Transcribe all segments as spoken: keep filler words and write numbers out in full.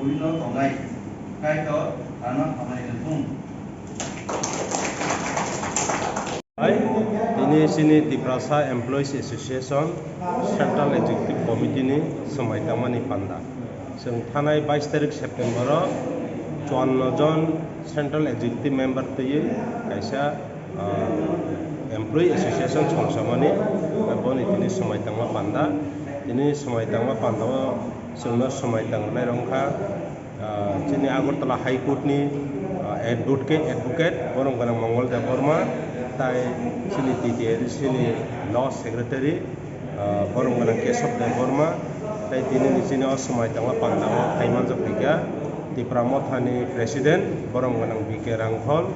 Buino tongnai, Kaitor ano hamari rwthung. Hai, tini chini Tiprasa Employees Association Central Executive Committee ni swmai tangmani panda. Chwng thanai bais tarik September o chuanno jon Central Executive Member twiwi kaisa ah, Employee Association songsamani, boni tini swmai tangma panda. Tini swmai tangma panda o chwngno swmai tangnai rwngkha, ah, chini Agartala High Court ni, ah, advocate, advocate, borom gwnang Mongol Debbarma, tai chini T T A D C ni Law Secretary, ah, borom gwnang Kesab Debbarma, tai tini ni chini o swmai tangma panda o phai manjak phaikha Tipra Motha ni President, borom gwnang B K Rangkhol,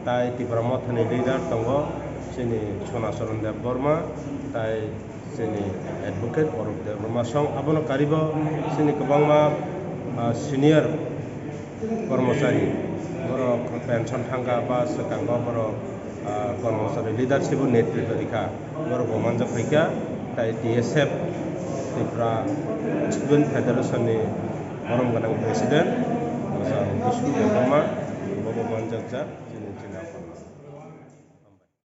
tai Tipra Mothani leader tongo, chini Sonacharan Debbarma, tai chini advocate Arup Debbarma song. Abono karibo chini kwbangma, ah, senior kormochari, borok pension thangkha ba swkango borok, ah, kormochari leadership o netritw rikha, borok bo manjak phaikha, tai T S F, Tripura Student Federation ni borom gwnang president, Bishnu Debbarma, bobo manjakjak, chini chini.